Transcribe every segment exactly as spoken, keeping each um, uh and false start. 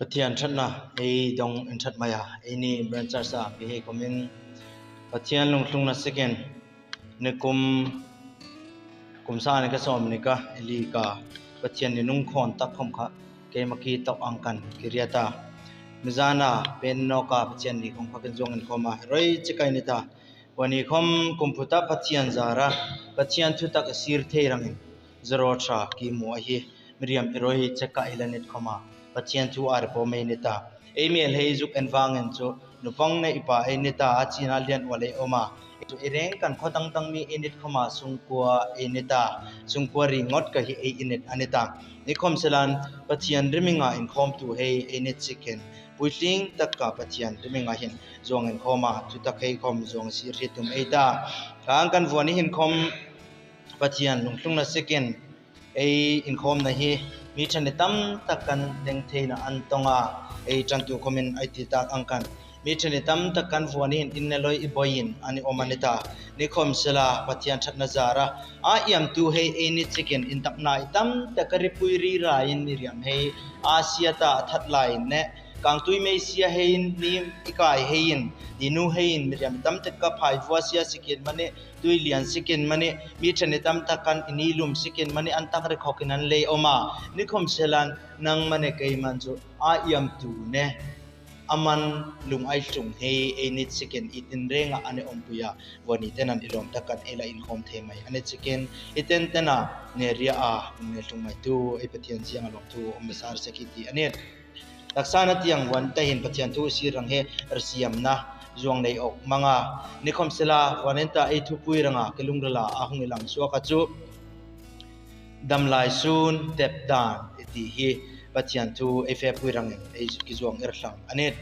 Pathian tratna, ei dong in trat maia, ei ni branch church a, pihei kumin, Pathian lungtlung na sikin, ni kum, kum sa ni ka som ni ka, eli ka, Pathian ni nung khon tak khom kha, keima ki tok ang kan, kiriata. Mizana, pen no ka, Pathian ni khom kha kin zuang in khoma, roi chikai ni ta, Vani khom kumputa Pathian zara, Pathian thutak a sir thei rangin, zero tra ki mu ahi, Miriam i roi cheka i la nit khoma, Pathian thu a ri po mei nita. Ei mel hei zuk en vangin chu, nupang ne i pa ei nita, a china lian ua lei oma. Chu i reng kan kho tangtang mi ei nit khoma, sungkua ei nita, sungkua ri ngot ka hi ei i nit a nita. Ni khom selan, Pathian riminga in khom tu hei ei nit sikin, puitling taka Pathian riminga hin, zuang in khoma, thutak hei khom, zuang si ri tum ei ta. Kang kan vua ni hin khom, Pathian lungtlung na sikin, ei in khom na hi, mi than ni tam tak kan deng thei na an tonga, ei than tu khomin ai ti tak ang kan. Mi than ni tam tak kan vua ni hin in ne loi i boin, ani oma ni ta. Ni khom sela, Pathian tratna zara. A iam tu hei ei nit sikin, in tak na i tam tak ka ri pui ri ra in Miriam hei, a sia ta a that lai ne. Kang tui mei sia hei in, ni i kai hei in, di nu hei in, Miriam tam tak ka phai vua sia sikin mani, tui lian sikin mani, mi than ni tam tak kan i ni lum sikin mani, an tak ri khok in an lei oma. Ni khom selan, nang mani kei man chu, a iam tu ne. Aman lung ai tlung hei, ei nit sikin i tin renga ani om puia, vani tenan i lom tak kan ei la in khom thei mai. Ani sikin, i ten tena, ne ria a, ne tlung mai tu, ei Pathian ziang a lom tu, om mi sar seki ti ani. Taksa na tiang vani ta hin Pathian thu si rang he, er siam na, zuang nei ok manga. Ni khom sela, vani ta ei thu pui ranga, ke lung rela, a hung i lam sua ka chu. Damlai sun tep dan i ti hi Pathian thu ei fe pui rangin ei ki zuang er thlang. Ani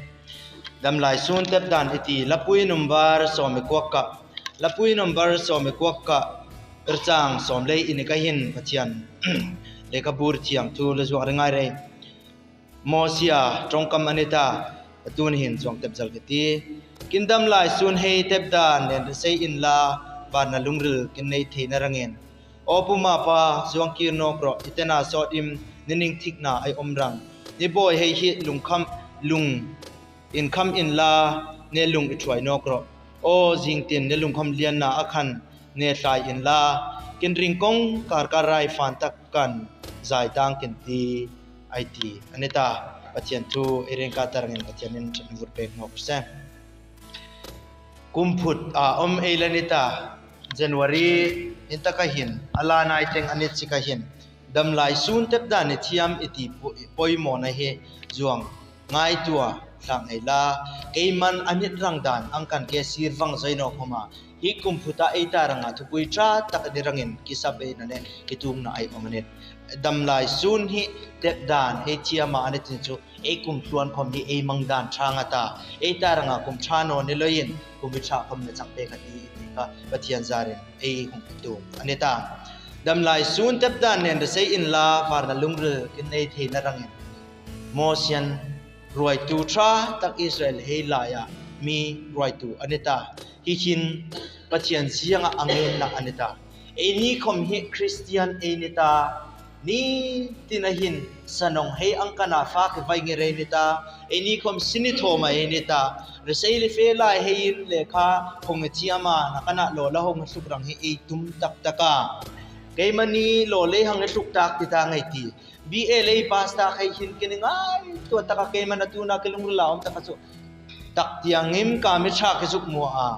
damlai sun tep dan i ti lapui number som i kuak ka. Lapui number som i kuak ka. Er chang som lei i ni ka hin Pathian. Lei ka bur thiang thu le zuang ri ngai rei. Mosia, trong kam ani ta, a tun hin zuang tep zal ka ti. Kin damlai sun hei tep dan nen ri sei in la, van na lungril kin nei thei na rangin. O pu ma pa, zuang kir nok ro, i tena sot im, ni ning thik na ai om rang. Ni boi hei hi lung kham, lung in kham in la, ne lung i thuai nok ro. O zing tin, ne lung kham lian na a khan, ne thlai in la, kin ring kong kar kar rai fan tak kan, zai tang kin ti, ai ti. Ani ta, Pathian thu, i ring ka ta rangin Pathian in than vur pek nok se. Kum phut a om ei la ni ta, January, in ta ka hin, a la nai teng ani chi ka hin. Damlai sun tep dan i thiam i ti po-, poimo na hi zuang. Ngai tua, thlang ei la, kei man a nit rang dan, ang kan ke sir vang zai no khoma. Hi kum phut a ei ta ranga thupui tra tak ni rangin, ki sap ei na ne, ki tung na ai om a nit. Damlai sun hi tep dan, hei thiam a ani tin chu, ei kum tluan khom hi ei mang dan tra nga ta. Ei ta ranga kum tra no ni loin, kum i tra khom na chang pe ka ti i ti ka, Pathian zarin, ei hung i tung. Ani ta. Damlai sun tep dan nen ri sei in la, var na lungril, kin nei thei na rangin. Mosian ruaitu tra tak Israel hei laia mi ruaitu ani ta. Hi hin Pathian zianga a ngen na ani ta. Ei ni khom hi Christian ei ni ta. Ni tina hin sanong hei ang kana fa ke vai nge rei ni ta. Ei ni khom sini thoma ei ni ta. Ri sei le fe lai hei in le kha hong e thiam a na kana lo la hong e suk rang hei ei tum tak tak a. Kei mani lo le hang e suk tak ti ta ngai ti. B A lei pastor hei hin kini ngai tua taka kei mana tuna ke lung la om taka chu. Tak tiang im ka mi cha ke zuk mua a.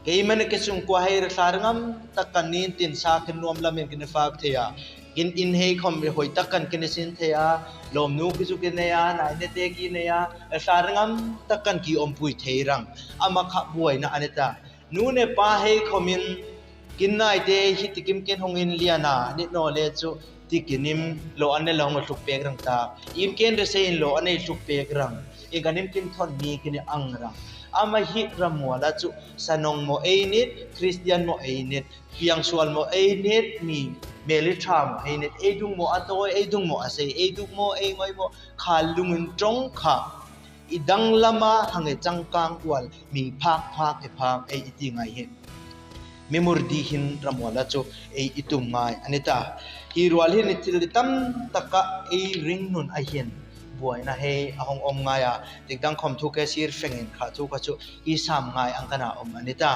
Kei mana ke sung kua hei re sa ringam taka nin tin sa ke nuam lamin kini fak thei a. Kin in hei khom mi hoi takan kini sin thei a. Lom nu ke zuk kini a, nai ne te kini a. Re sa ringam takan ki om pui thei rang. Ama kha buai na ani ta. Nu ne pa hei khomin kin nai te hi tikim ken hong in liana, ni no le chu tikin im lo an ne lo hong hluk pek rang ta. Im ken re se in lo an ne hluk pek rang. In kan im kin thon mi kin ang rang. Ama hi ramuala chu sanong mo ei nit, Christian mo ei nit, piang sual mo ei nit, mi meli tha mo ei nit, ei dung mo a toi, ei dung mo a sei, ei dung mo ei ngoi mo, kha lungin trong kha. I dang lama hang e changkang ual mi phak phak e phak ei i ti ngai hi. Mi murdi hin ramuala chu ei i tum ngai ani ta. Hi rual hin i thil i tam taka ei ringnun a hin. buaina hei a hong om ngai a, tingtang khom thu ke sir fengin kha thu kha chu hi sam ngai ang kana om a ni ta.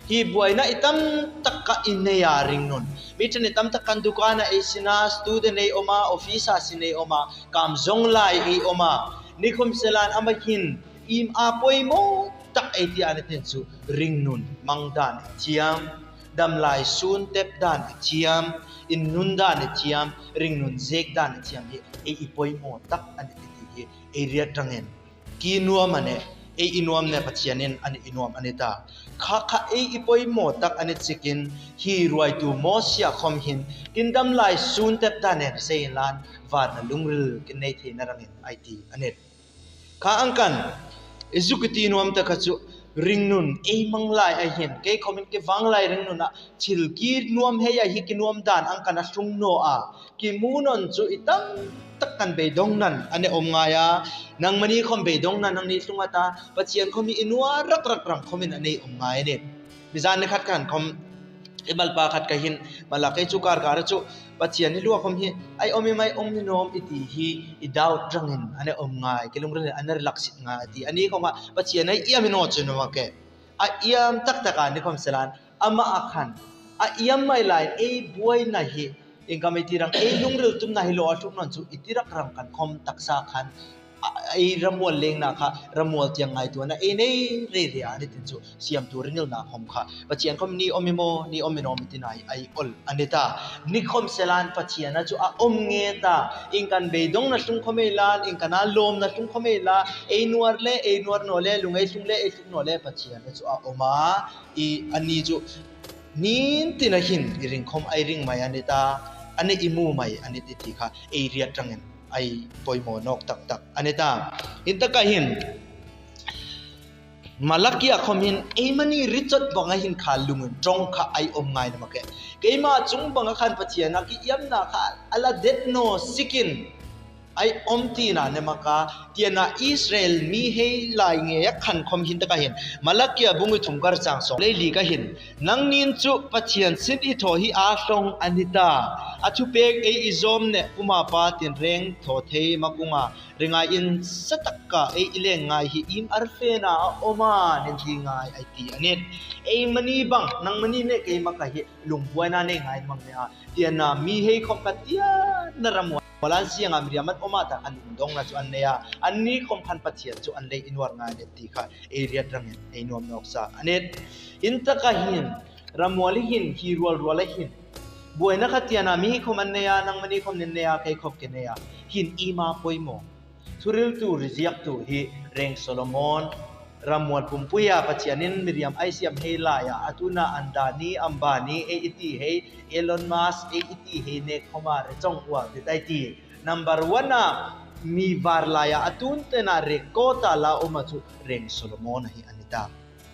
Hi buaina i tam tak ka i nei a ringnun. Mi ṭan i tam tak kan dukan a ei sin a, student ei om a, office a sin ei om a, kam zong lai ei om a. Ni khom selan ama hin, im a poimo tak ei ti a ni tin chu ringnun mang dan ei thiam. Damlai sun tep dan ei thiam, innun dan ei thiam, ringnun zek dan ei thiam hi, ei i poimo tak a ni ti hi, ei riat rangin. Ki nuam a ne, ei i nuam ne Pathian in a ni i nuam a ni ta. Kha kha ei i poimo tak a ni chikin, hi ruaitu Mosia khom hin, kin damlai sun tep dan en sei lan, varna lungril kin nei theina rangin ai ti a ni. Kha ang kan, i zuk i ti nuam ta kha chu, ringnun ei mang lai a hin, kei khom in kei vang lai ringnun a, thil ki nuam hei a hi ki nuam dan ang kan a hlung no a, ki mu non chu i tam tak kan beidong nan a ni om ngai a, nang mani khom beidong nan nang ni hlung a ta, Pathian khom hi i nuai rak rak rang khom in a ni om ngai a ni. Mi zan ni khat kan khom, i malpa khat ka hin, malak ei chu kar kar chu, Pathian hi lua khom hi, ai om i mai om ni nom i ti hi, i doubt rangin, a ni om ngai, ki lungril a ni rilak sit ngai ti, a ni khom ha, Pathian ai iam i no chu no ma ke. A iam tak tak a ni khom selan, ama a khan, a iam mai lai, ei buaina hi, Ing ka mai ti rang, ei lungril tumna hi lo a hluk non chu, i ti rak rang kan khom taksa khan, a, ei ramual lengna kha, ramual tiang ngaituana, ei nei rei rei a ni tin chu, siamtu ringilna khom kha. Pathian khom ni om i mo, ni om i nom i ti nai, ai ol a ni ta. Ni khom selan Pathian a chu a om nge ta. Ing kan beidongna hlung khom ei la, ing kan a lomna hlung khom ei la, ei nuar le, ei nuar no le, lung ei hlung le, ei hlung no le, Pathian a chu a om a. I a ni chu, Nin tina hin i ring khom ai ring mai a ni ta, a ni i mu mai a ni ti ti kha, ei riat rangin ai poimo nok tak tak a ni ta. Hin taka hin, Malakia khom hin, ei mani richot banga hin kha lungun trong kha ai om ngai na ma ke. Keima chung banga khan Pathian a ki iamna kha, a la det no sikin. Ai om tina ne maka, tiana Israel mi hei lai nge a khan khom hin taka hin. Malakia bung i thum kar chang sawm le li ka hin. Nangnin chu Pathian sin i tho hi a hlong a ni ta. A thupek ei i zom ne puma pa tin reng tho thei ma kunga. Ringai in sa taka ei i leng ngai hi im arfena a om a nin ti ngai ai ti a ni. Ei mani bang, nang mani ne keima ka hi lungbuaina nei ngai mang ne a. Tiana mi hei khom ka tiana ramual. Walan sianga Miriam an om a ta an lungdongna chu an nei a, an ni khom khan Pathian chu an lei i nuar ngai le ti kha, ei riat rangin ei nuam nok sa a ni. Hin taka hin, ramual i hin, hi rual rual a hin. Buaina kha tiana mi khom an nei a, nang mani khom nin nei a, kei khom ke nei a. Hin i ma poimo. Thuriltu riziaktu hi Reng Solomon, Ramual pumpui a Pathian in Miriam ai siam hei lai a, a tuna Adani, Ambani, ei i ti hei, Elon Musk, ei i ti hei ne khoma rechong ua ti tai ti. Number one a, mi var lai a, a tun tena rekota la oma chu Reng Solomon a hi a ni ta.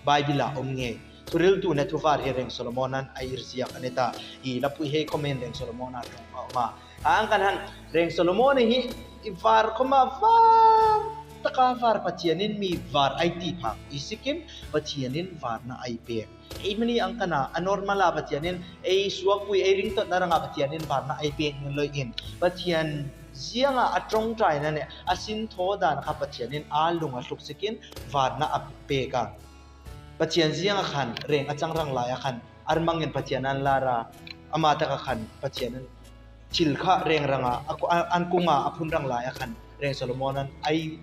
Bible a om nge. Thuriltu ne thuvar hi Reng Solomon an ai riziak a ni ta. I lapui hei khom in Reng Solomon a tong a oma. Ang kan han, Reng Solomon hi, i var khoma var, taka var Pathian in mi var ai ti phak. I sikin Pathian in varna ai pek. Ei mani ang kana, a normal a Pathian in, ei suakpui, ei ringtotna ranga Pathian in varna ai pek ngun loi in. Pathian zianga a tongtaina ne, a sintho dan kha Pathian in a lung a hluk sikin varna a pek a. Pathian zianga khan, reng a chang rang lai a khan, Armangin Pathian an lar a, ama taka khan Pathian an thil kha reng ranga, a, a, an kunga a phun rang lai a khan, Reng Solomon an ai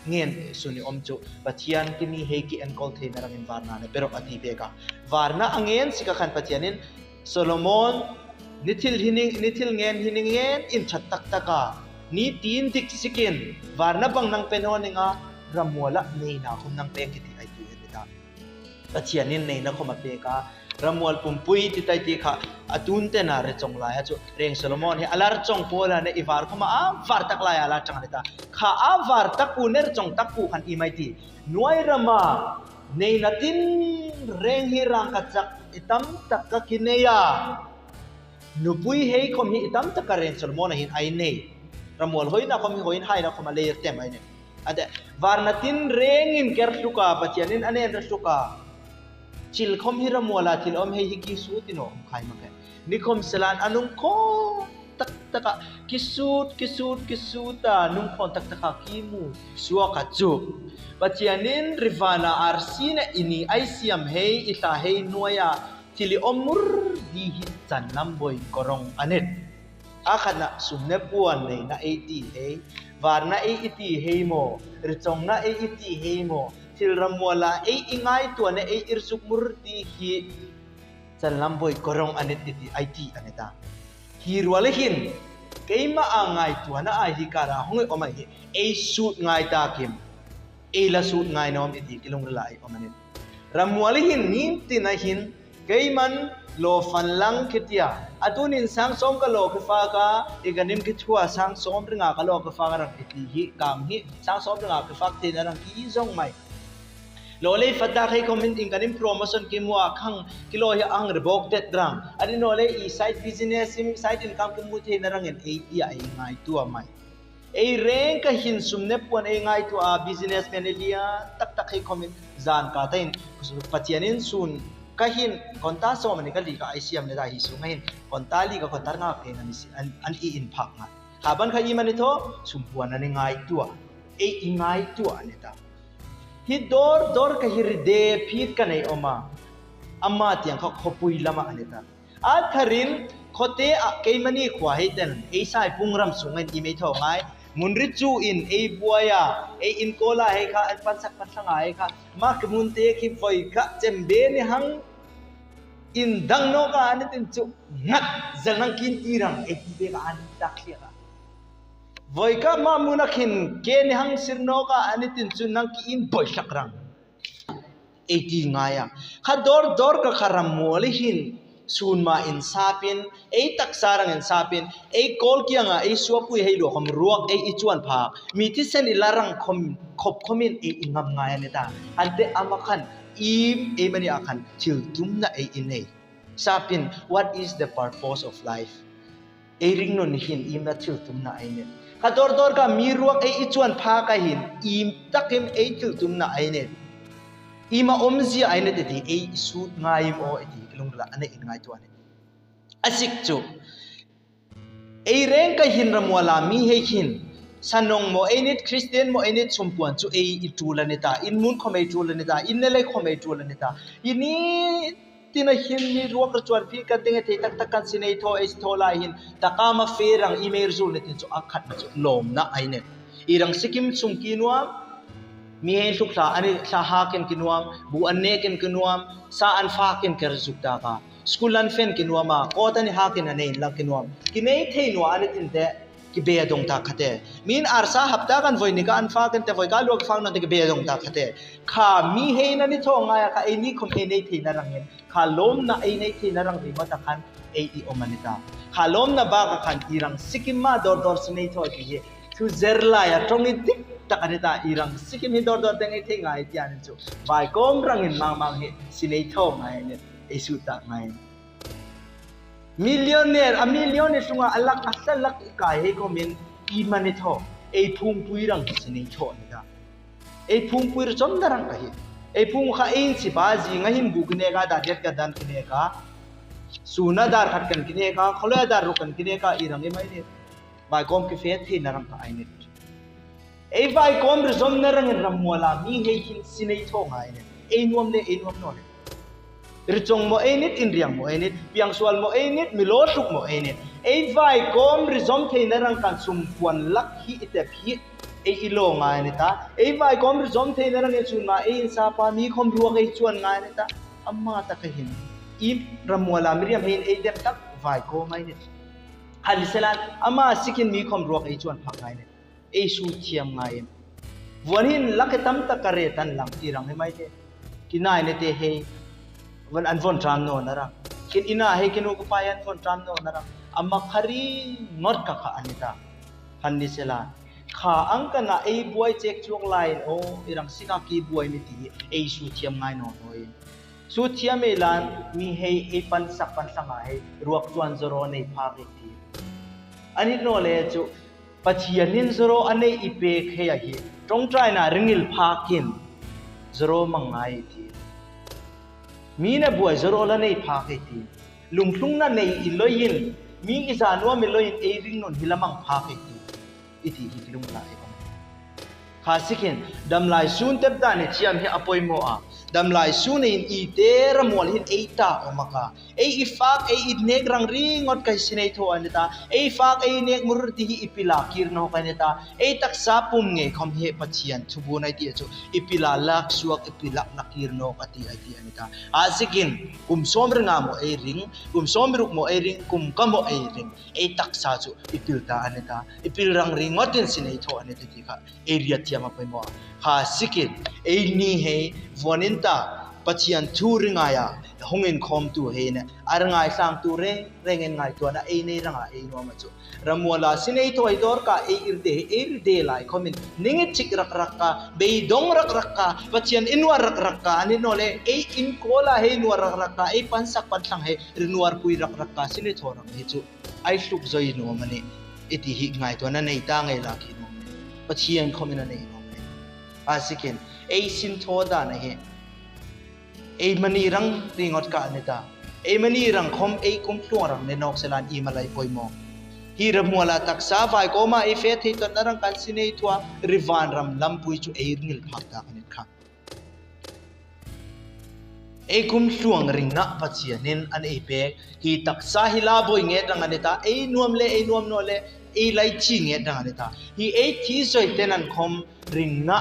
ngen sun i om chu, Pathian ki mi hei ki enkol theina rangin varna ne perok a ti pek a. Varna a ngen sik a khan Pathian in, Solomon, ni thil hi ni, ni thil ngen hi ni ngen in that tak taka, ni tin dik sikin, varna bang nang pen ho ninga, ramuala neina khom nang pek ki ti ai ti e ta. Pathian in neina khom a pek a, ramual pumpui ti tai ti kha, a tun tena rechong lai a chu, Reng Solomon hi a la rechong puala ne i var khoma a var tak lai a la chang a ni ta. Kha a var tak pu ne rechong tak pu khan i mai ti. Nuai rama, neina tin reng hi rang ka chak i tam tak ka ki nei a. Nupui hei khom hi i tam taka Reng Solomon a hin ai nei. Ramual hoina khom hi hoin haina khom a lei tem ai nei. Ate, varna tin rengin ker hluk a, Pathian in a nen ra hluk a. Thil khom hi ramual a, thil om hei hi ki su ti no, khom khai ma ke. Ni khom selan a nung khom tak taka, kisut, kisut, kisut a nung pon takataka kimu suak a chu. Patianin rivana arsi na ini ai siam hei, i tla hei nuai a, thil i omur di hi chan lam boi korong anit. A khatna sum ne puan nei na ei ti hei, var na ei i ti hei mo, ri chong na ei i ti hei mo, thil ramual a ei i ngaitua na ei i ri suk mur di hi chan lam boi korong anit i ti ai ti anita. Hi rual hin, keima a ngaitua na a hi kara hong i om a hi, ei sut ngai ta kim, ei la sut ngai nom i ti kilung rila ei om anit. Ramual hin nin ti na hin, keiman lo fan lang kitia. A tunin sang som ka lo kifak a, i ka nim kithua sang som ri nga ka lo kifak a rang i ti hi, kam hi, sang som ri nga kifak thei na rang ki zong mai. Lo lei fata kei komin in ka nim promotion ki mua kang, ki lo hi ang rebok tet rang. Ani no lei i side business im side income ki mu thei na rang in ei, ei a ei ngaitua mai. Ei reng ka hin sum ne puan ei ngaitua a businessman ei lia taktak hei komin zan ka ta in Patianin sun ka hin konta som ani ka li ka ai siam ne ta hi sun ka hin konta li ka konta nga ke na ni si an, an i in phak nga. Ka ban ka i mani tho sum puan ani ngaitua. Ei i ngaitua ani ta. Hi dor dor ka hi ri de phit ka nei oma. Ama tiang ka khopui lama ani ta. A tharin, khote a keimani khua hei ten, ei Saipung ram sung en i mei tho ngai, mun ri chu in ei buai a, ei in kola hei kha, an pansak pansanga hei kha, mak mun te ki voi kha, chembe ni hang, in dang no ka ani tin chu, ngat, zel nang kin ti rang, ei ti be ka ani tak sia ka. Voi kha ma mun a khin, ke ni hang sir no ka ani tin chu, nang ki in boi sak rang. Ei ti ngai a. Kha dor dor ka kha ramual hin, sun ma in sapin, ei taksa rang in sapin, ei kol kianga, ei suapui hei lua khom ruak, ei i chuan phak. Mi ti sen i la rang khom, khop khomin ei i ngam ngai ani ta. Ante ama khan, i, ei mani a khan, thil tum na ei i nei. Sapin, what is the purpose of life? Ei ring no ni hin im na thil tum na ei nei. Kha dor dor ka mi ruak ei i chuan pha ka hin im takim ei thil tum na ei nei. Im a om zia ei nei te ti ei sut ngai im o ei ti kilung la ane in ngai tua nei. A sik chu. Ei reng ka hin ramual a mi hei hin. Sanong mo ei nit Christian mo ei nit sumpuan chu ei i tu la nei ta. In mun khom ei tu la nei ta. In ne lei khom ei tu la nei ta. I ni Tina hin mi ruak ri chuan phi kan ding e thei taktak kan sinei tho, ei si tho lai hin, taka ma fe rang i mei ri zul ne tin chu a khatna chu lawmna ei nei. I rang sikim sung ki nuam, mi hei hluk hla ani hla hakin ki nuam, bu an nekin ki nuam, sa an fakin ki ri zuk taka. School an fen ki nuam a, kawt ani hakin a nei in lang ki nuam. Ki nei thei nua ani tin te, ki be dong ta khate. Min arsa hapta kan voi ni ka an fakin te voi ka luak fak non te ki be dong ta khate. Kha mi hei na ni tho ngai a kha ei ni khom ei nei thei na rangin. Kha lawmna ei nei thei na rang ri ma ta khan ei i om ani ta. Kha lawmna bak a khan i rang sikim ma dor dor sinei tho ti hi. Thu zer lai a trong i dik tak ani ta i rang sikim hi dor dor deng ei thei ngai ti ani chu. Vai kom rangin mang mang hi sinei tho ngai ani. Ei su ta ngai. Millionaire, a millionaire sunga a lak, a sa lak i kai hei komin i mani tho. Ei phungpui rang sinei tho ani ta. Ei phungpui ri chom da rang ka hi. Ei phung kha ei in si ba zi nga hin bu kine ka da diat ka dan kine ka. Suna dar khat kan kine ka, kholo dar ru kan kine ka i rang i mai ni. Vai kom ki fe thei na rang ka ai ni. Ei vai kom ri zom na rang in ramual a mi hei hin sinei tho ngai ni. Ei nuam le, ei nuam no le. Ri chong mo ei nit, in riang mo ei nit, piang sual mo ei nit, mi lo hluk mo ei nit. Ei vai kom ri zom thei na rang kan sum puan lak hi i tep hi, ei i lo ngai ni ta. Ei vai kom ri zom thei na rang in sun ma ei in sa pa mi khom ruak ei chuan ngai ni ta. Ama ta ka hin. I ramual a mi riam hin ei dem tak vai kom ai ni. Hali selan, ama sikin mi khom ruak ei chuan phak ngai ni. Ei su thiam ngai in. Vuan hin lak e tam tak ka re tan lang i rang he mai te. Ki nai ne te hei. Vuan an von tram no na rang. Kin ina hei kinu ka pai an von tram no na rang. Ama khari ngot ka kha ani ta. Han ni se la. Kha ang ka na ei buai chek chuak lai in o i rang sika ki buai mi ti ei su thiam ngai no no in. Su thiam ei lan mi hei ei pan sak pan sang a hei ruak chuan zoro nei pha kei ti. Ani no le chu Pathianin zoro a nei i pek hei a hi, ṭawngṭaina ringil phakin zoro mang ngai i ti. Mi na buai zoro la nei phak hei ti. Lunghlungna nei i loiin, Mi i zanu a mi loin ei ringnun hila mangphak ei ti. I ti hi kilung ta ei kong. Kha sikin, damlai sun tep dan i thiam hi a poimo a. Damlai sun in i tera mual hin ei ta o maka. Ei i fak, ei i nek rang ringot kai sinei tho anita. Ei fak, ei nek murur ti hi i pila kir no kai anita. Ei taksa pum nge khom hi Pathian thubu nai ti a chu. I pila lak suak, i pila lak kir no ka ti ai ti anita. A sikin, kum som ringa mo ei ring, kum som ruk mo ei ring, kum ka mo ei ring. Ei taksa chu i pil ta anita. I pil rang ringot in sinei tho anita ti kha. Ei ria thiam a poimo a. Kha sikin, ei ni hei, vuan in ta, Pathian thu ringai a, hung in khom tu hei ne, a ringai sang tu re, reng in ngai tuan a, ei nei rang a, ei nuam a chu. Ramuala sinei tho ei dor ka, ei ir de, ei ir de lai khomin, ning i chik rak rak ka, bei dong rak rak ka, Pathian i nuar rak rak ka, ani no le, ei in kola hei nuar rak rak ka, ei pansak panthang hei, ri nuar pui rak rak ka, sinei tho rang hei chu. Ai hluk zoi nuam a ni. I ti hi ngaituana nei ta ngai la ki nuam a ni. Pathian khom in a nei nuam a ni. A sikin, ei sin tho dan a hi. Ei mani rang ringot ka anita. Ei mani rang khom ei kum hluang rang ne nok selan i malai poimo. Hi ramuala taksa vai koma ei fe thei totna rang kan sinei thua rivan ram lampui chu ei ngil phak ta ka nit kha. Ei kum hluang ringna Pathian in an ei pek, hi taksa hi la boi nge dang anita, ei nuam le, ei nuam no le, ei lai chi nge dang anita. Hi ei thi zoi tenan khom ringna,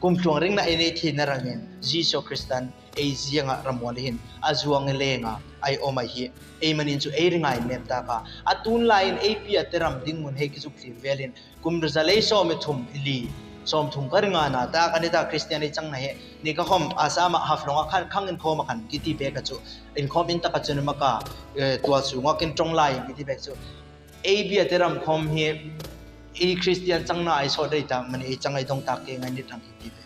kum hluang ringna ei nei thina rangin, Jisu Kristan ei zianga ramual hin, a zuang lenga, ai om ai hi, ei manin chu ei ringai mem ta ka. A tun lai in ei pia te ram ding mun hei kizuk thil velin, kum rizalei som i thum i li, som thum ka ringa na, ta ka ni ta Christian i chang na he, ni ka khom a sama haf long a khan, khang in khom a khan, ki ti pe ka chu, in khom in ta ka chu ni ma ka, eh, tua su ngak in trong lai in ki ti pe chu. Ei bia te ram khom hi, ei Christian chang na ai so dei ta, mani ei chang ai dong ta ke ngai ni tang ki ti pe.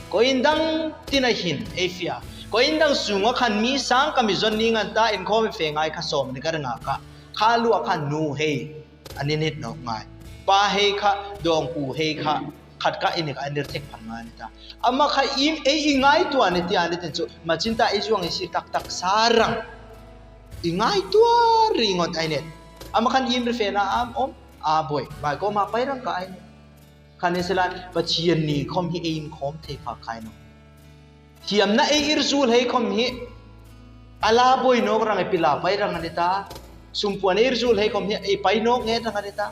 Ko in dang ti na hin, ei fia. Ko in dang su ngak khan mi sang ka mi zon ni ngan ta, in khom i fe ngai ka som ni ka ringa ka. Kha lua khan nu hei. An in hit nawk ngai. Pa hei kha, dawngpu hei kha, khat ka in ka an in thek phan ngai ni ta. Ama kha im ei i ngaitua ni ti a ni tin chu, ma chin ta ei zuang i si tak tak sa rang. I ngaitua ringot ai ni. Ama khan im ri fe na am om, a boi. Bai ko ma pai rang ka ai ni. Khan e se lan, Pathian ni khom hi ei in khom thei pha khai no. Thiamna ei ir zul hei khom hi. A la boi nawk rang e pila pai rang a ni ta. Sumpuan ei ir zul hei khom hi, ei pai nawk nge rang a ni ta.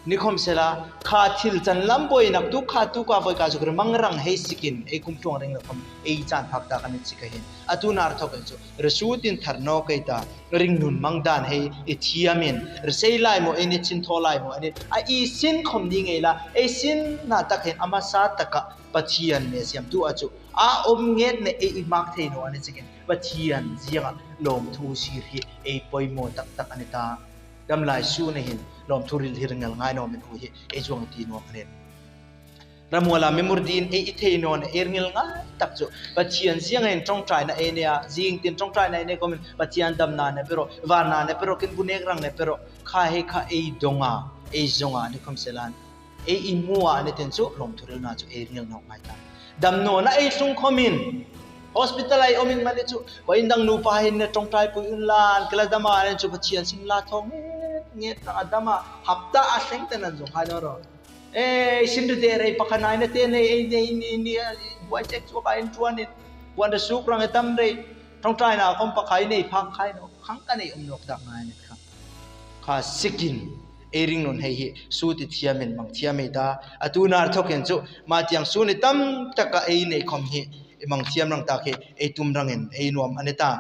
Ni khom se la, kha thil chan lam boi nak tu kha tu ka voi ka zuk ri mang rang hei sikin, ei kum tuang ring la khom, ei chan phak ta ka ni sik a hin. A tu nar thok ei chu, ri su tin thar nawk ei ta, ringnun mang dan hei, i thiam in, ri sei lai mo, ei ni chin tho lai mo, ei ni, a i sin khom ni ngei la, ei sin na tak hin, ama sa tak a, Pathian ne siam tu a chu. A om nget ne ei i mak thei no a ni chikin. Pathian ziang a lawmthu sir hi ei poimo tak tak a ni ta. Dam lai su ne hin lawmthu ril hir ngel ngai no min hu hi ei zuang ti no a ni. Ramuala mi mur din ei i thei no ne ei ngel ngai tak chu. Pathian ziang a hin tawngtai na ei ne a. Zing tin tawngtai na ei ne ko min Pathian dam na ne pero. Van na ne pero kin bu nek rang ne pero. Kha hei kha ei dong a. Ei zong a ni khom se lan. Ei i mua a ni tin chu, lawmthu ril na chu ei ringel nawk ngai ta. Dam nawna ei tlung khomin, hospital a ei om in ma ni chu, ko in dang nupa hin ne tawngtai pui un la, an kila dam a ni chu Pathian sin la thong, nge, nge ta a dam a, hapta a thleng te nan zong khai no ro. Ei, sin ri de rei pakha nai ne te nei, ei, nei, nei, nei, buai chek chu ka in tuan in, buan da suk rang e tam rei, tawngtai na khom pakha i nei phak khai no, khang ka nei om nawk dak ngai ne khang. Kha sikin, ei ringnun hei hi, su ti thiam in mang thiam ei ta, a tu nar thok in chu, ma tiang su ni tam tak a ei nei khom hi, ei mang thiam rang tak hi, ei tum rang in, ei nuam a ni ta.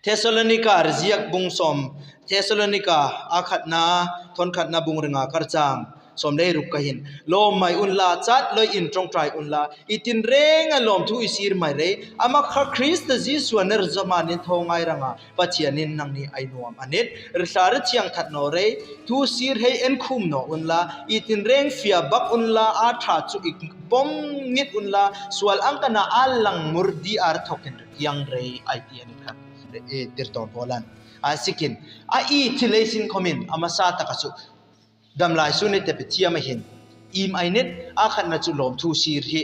Thessalonica ri ziak bung som, Thessalonica a khatna, thon khatna bung ringa kar chang, som le ruk ka hin, lawm mai un la, chat loi in tawngtai un la, i tin reng a lawmthu i sir mai rei, ama kha Krista Jisu a ner zoma nin tho ngai rang a, Pathian in nangni ai nuam a nit. Ri thla ri thiang that no rei, thu sir hei en khum no un la, i tin reng fia bak un la, a tha chu i pom ngit un la, sual ang ka na a lang mur di ar thok in ri kiang rei ai ti a ni khan. E, tir ton ho lan. A sikin, a i thil ei sin khomin, ama sa tak a chu. Dam lai su ni te pe thiam a hin. Im ai nit, a khatna chu lawmthu sir hi.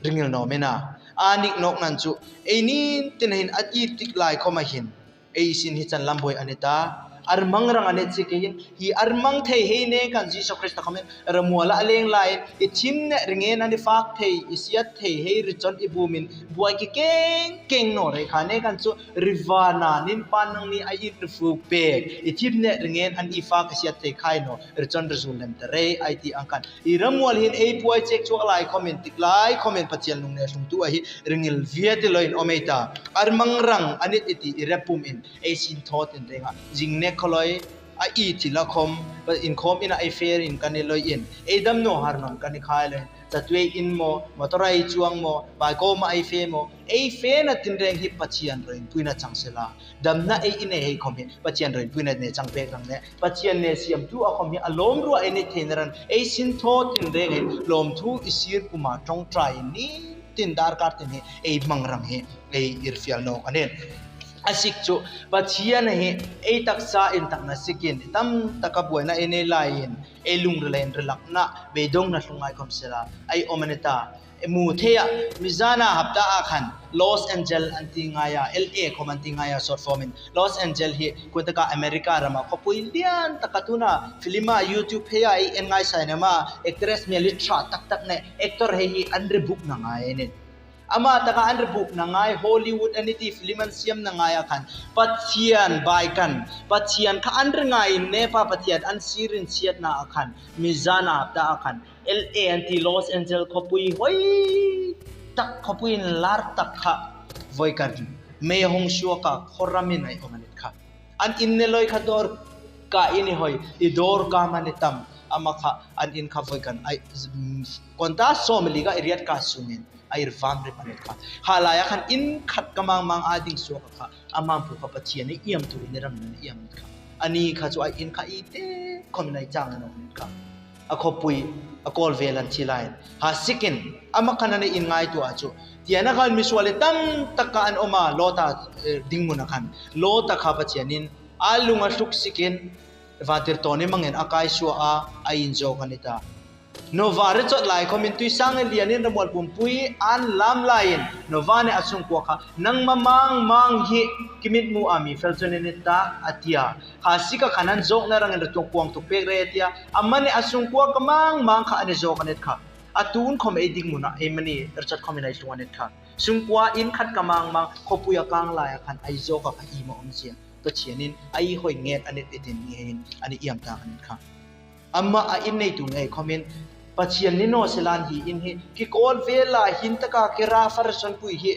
Ringil no mena. A nik nok nan chu. Ei nin tin hin a i tik lai khom a hin. Ei sin hi chan lam boi a ni ta. Armang rang a ne chi kei in, hi armang thei hei ne kan Jisu Krista khom in, ramual a leng lai in, i thim ne ringen an i fak thei, i siat thei hei richon i bumin, buai ki keng keng no rei kha ne kan chu, rivana nin pan nang ni a i rifuk pek, i thim ne ringen an i fak i siat thei khai no, richon rizul lem te rei, ai ti ang kan. I ramual hin ei buai chek chuak lai khom in, tik lai khom in Pathian lung ne lhungtu ahi, ringil viat i lo in om ei ta. Armang rang a ne i ti i repum in, ei sin thot in renga, jing ne kholoi, a i thil a khom, in khom in a ei fer in kan i lo in, ei dam no har non kan i khai lo in, chatuai in mo, motor a ei chuang mo, bai ko ma ei fe mo, ei fe na tin reng hi Pathian ro in pui na chang sela. Damna ei i ne hei khom hi, Pathian ro in pui na ne chang pek rang ne, Pathian ne siamtu a khom hi, a lom rua ei ne thei na ran, ei sin thot in reng in, lom thu i sir kuma trong trai ni, tin darkar tin hi, ei mang rang hi, ei ir fial no kan in. A sik chu, Pathian hi, ei taksa in tak na sik in, tam taka buai na ei ne lai in, ei lung rila in rilak na, beidong na lhung ngai khom sela, ei om a ne ta, e mu thei a, mi zana hapta a khan, Los Angeles an ti ngai a, L A khom an ti ngai a, short form in, Los Angeles hi, kun taka America rama, khopui lian taka tuna, film a YouTube hei a, ei en ngai sai na ma, actress mi a li tra tak tak ne, actor hei hi an ribuk na ngai ne. Ama taka an ribuk na ngai Hollywood a ni ti film an siam na ngai a khan. Pathian bai kan. Pathian kha an ri ngai ne pa Pathian an sirin siat na a khan. Mi zana hapta a khan. L A an ti Los Angeles khopui hoi tak khopui in lar tak kha. Voi kan. Mei hong sua ka khoramin ai om a nit kha. An in ne loi kha dor ka in i hoi. I dor ka ma ne tam. Ama kha an in kha voi kan ai. Konta som li ka i riat ka sungin. A ir vam ri panet kha. Halai a khan in khat ka mang mang a ding suak a kha. A mang pu kha Pathian i iam tu in i rang na i iam kha. Ani kha chu a in kha i te khom nai chang na kha. A khopui, a kol vel an chi lai. Ha sikin, ama khan a ne in ngai tu a chu. Tia na khan mi sual e tam taka an oma lo ta, eh, ding mun a khan. Lo ta kha Pathian in, a lung a hluk sikin, va tir to ni mangin a kai sua a, a in zo ka ni ta. Nova ri chot lai khom in tui sang e lian in ramual pumpui an lam lai in. Nova ne a sungkua kha. Nang ma mang mang hi kimit mu a mi fel chun in ta a tia. Kha sika khan an zok na rang in ra tuk kuang tuk pek re a tia. A ma ne a sungkua ka mang mang kha a ne zok a net kha. A tun khom ei ding mun a ei ma ni ri chot khom in ei hlung a net kha. Sungkua in khat ka mang mang khopui a kang lai a khan ei zok a kha i ma om zia. Pathian in ei hoi nget a net i tin ni hei in a ne iam ta a net kha. Ama a in nei tu ngei khom in, Pathian ni no se lan hi in hi, ki kol vel a hin taka ki ra far son pui hi,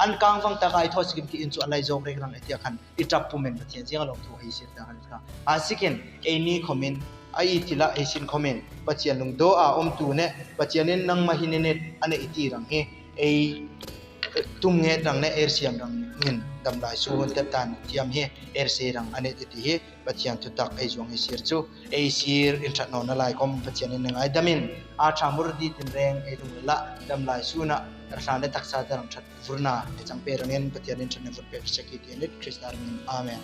an kang vang taka i tho sikim ki in chu a lai zok rek rang e tia khan, i tap pumen Pathian ziang a lom thu hei sir ta khan ka. A sikin, ei ni khom in, a i tila ei sin khom in, Pathian lung do a om tu ne, Pathian in nang ma hin ne, a ne i ti rang hi, ei tum nget rang ne, er siam rang in, dam lai su hun tep tan, tiam hi, er se rang, a ne i ti hi, Pathian thutak ei zuang ei sir chu, ei sir in that nawn na lai khom Pathian in na ngai damin, a tha mur di tin reng ei lung la dam lai suna, ra thla ne taksa ta rang that vurna, ei chang pe rang in Pathian in that na vur pe seki ti in Krista rang in. Amen.